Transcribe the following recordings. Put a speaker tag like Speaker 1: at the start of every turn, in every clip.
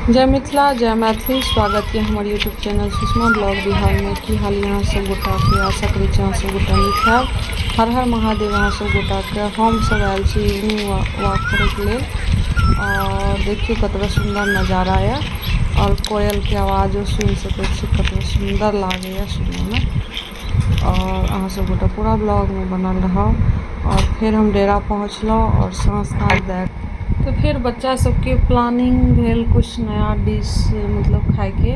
Speaker 1: जय मिथिला जय मैथिली। स्वागत यऽ हमर यूट्यूब चैनल सुषमा ब्लॉग बिहारमे। की हाल यहाँ सब गोटाके? आशा करै छी अहाँ सब गोटा नीक हैब। हर हर महादेव अहाँ सब गोटाके। हम सब आयल छी इवनिंग वॉक करैके लेल और देखियौ कतबा सुन्दर नजारा यऽ और कोयलके आवाजो सुनि सकै छी, कतबा सुन्दर लागैए सुनैमे। और अहाँ सब गोटा पूरा ब्लॉगमे बनल रहब। और फेर हम डेरा पहुँचलहुँ और साँझ ताँझ दए तऽ फेर बच्चा सबके प्लानिंग भेल किछु नया डिश मतलब खाइके,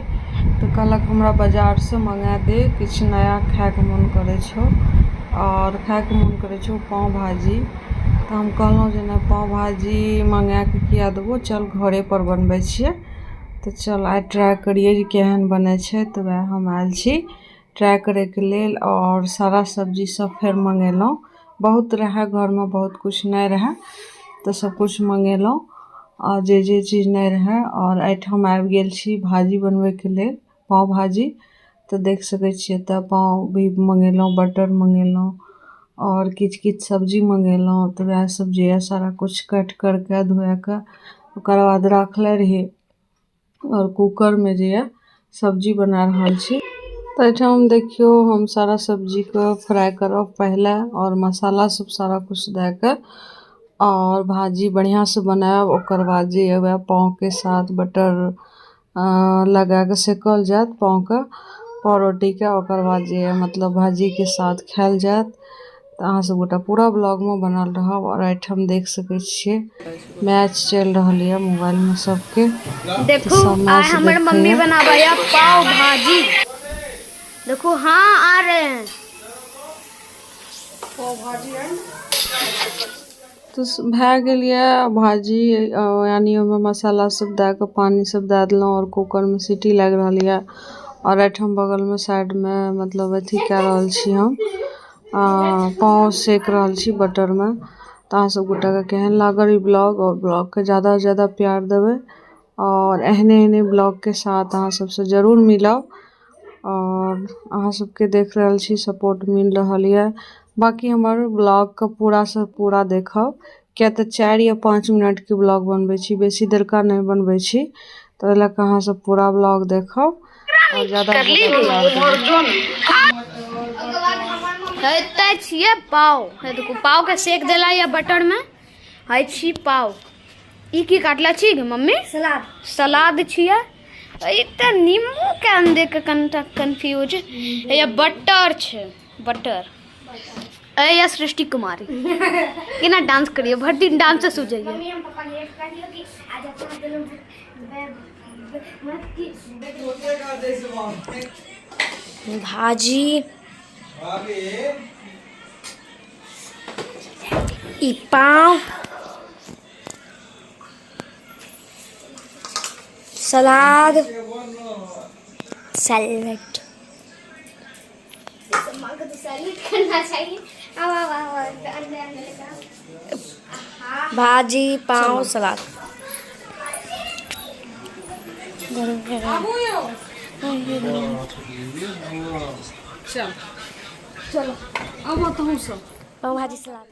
Speaker 1: तऽ कहलक हमरा बाजारसँ मँगा दे, किछु नया खाइके मोन करै छौ आओर खाइके मोन करै छौ पाव भाजी। तऽ हम कहलहुँ जे नहि, पाव भाजी मँगाके किया देबौ, चल घरेपर बनबै छियै। तऽ चल आइ ट्राइ करियै जे केहन बनै छै। तऽ वएह हम आयल छी ट्राइ करैके लेल आओर सारा सब्जी सब फेर मँगेलहुँ। बहुत रहए घरमे, बहुत किछु नहि रहए, तऽ सबकिछु मँगेलहुँ आओर जे जे चीज नहि रहए। आओर एहिठाम आबि गेल छी भाजी बनबैके लेल, पाव भाजी। तऽ देख सकै छियै, एतऽ पाव भी मँगेलहुँ, बटर मँगेलहुँ आओर किछु किछु सब्जी मँगेलहुँ। तऽ वएह सब जे यऽ सारा किछु काटि करिके धोए कऽ ओकर बाद राखले रहियै आओर कूकरमे जे यऽ सब्जी बना रहल छी। तऽ एहिठाम देखियौ, हम सारा सब्जीके फ्राइ करब पहिले आओर मसाला सब सारा किछु दए कऽ आओर भाजी बढ़िआँसँ बनायब। ओकर बाद जे यऽ वएह पावके साथ बटर लगा कऽ सेकल जायत पावके, पाव रोटीके। ओकर बाद जे यऽ मतलब भाजीके साथ खायल जायत। तऽ अहाँ सब गोटा पूरा ब्लॉगमे बनल रहब। आओर एहिठाम देख सकै छियै, मैच चलि रहल यऽ मोबाइलमे सबके।
Speaker 2: देखू,
Speaker 1: सब
Speaker 2: आइ
Speaker 1: मैच
Speaker 2: हमर मम्मी
Speaker 1: देखैया।
Speaker 2: बनाबैया पाव भाजी। देखू, हाँ, आ रहे हैं।
Speaker 1: तऽ भए गेल यऽ भाजी, यानि ओहिमे मसाला सब दए कऽ पानि सब दए देलहुँ आओर कूकरमे सीटी लागि रहल यऽ। आओर एहिठाम बगलमे साइडमे मतलब अथी कए रहल छी हम, पाव सेक रहल छी बटरमे। तऽ अहाँ सब गोटाके केहन लागल ई ब्लॉग? आओर ब्लॉगके ज्यादासँ ज्यादा प्यार देबै आओर एहने एहने ब्लॉगके साथ अहाँ सबसँ जरूर मिलब। आओर अहाँ सबके देख रहल छी, सपोर्ट मिल रहल यऽ। बाँकी हमर ब्लॉगके पूरासँ पूरा देखब, किए तऽ 4 या 5 मिनटके ब्लॉग बनबै छी, बेसी देरका नहि बनबै छी। तऽ ओहि लऽ कऽ अहाँ सब पूरा ब्लॉग देखब आओर ज्यादासँ ज्यादा प्यार देबै।
Speaker 2: एतऽ छियै पाव। हे देखू, पाव के सेक देला या बटर में। है छी पाव। ई की काटला छी गे मम्मी?
Speaker 3: सलाद।
Speaker 2: सलाद छियै। एतऽ नींबू के अंदर के कनिटा कंफ्यूज। या बटर छै, बटर। ए या सृष्टि कुमारी केना डांस करिए, भरि दिन डांस से सूझैए।
Speaker 3: मम्मी, हम पापा के कहलियो कि आज अपना दुनू भाजी, ई पाव, सलाद, सैलेड।
Speaker 2: माँ को तो सैलेड करना चाहिए। आओ आओ आओ, अंदर अंदर लेकर आओ।
Speaker 3: भाजी, पाव, सलाद।
Speaker 1: चल चलो, आबऽ तहूँ सब।
Speaker 3: पाव भाजी, सलाद।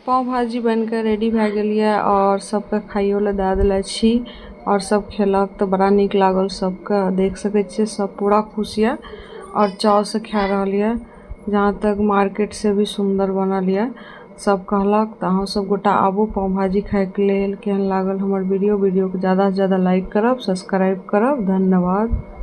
Speaker 1: पाव भाजी बनि कऽ रेडी भए गेल यऽ आओर सबके खाइयो लए दए देले छी आओर सब खेलक तऽ बड़ा नीक लागल सबके। देख सकै छियै, सब पूरा खुश यऽ आओर चावसँ खा रहल यऽ। जहाँ तक मार्केटसँ भी सुन्दर बनल यऽ सब कहलक। तऽ अहाँ सब गोटा आबू पाव भाजी खाइके लेल। केहन लागल हमर वीडियो? वीडियोके ज्यादासँ ज्यादा लाइक करब, सब्सक्राइब करब। धन्यवाद।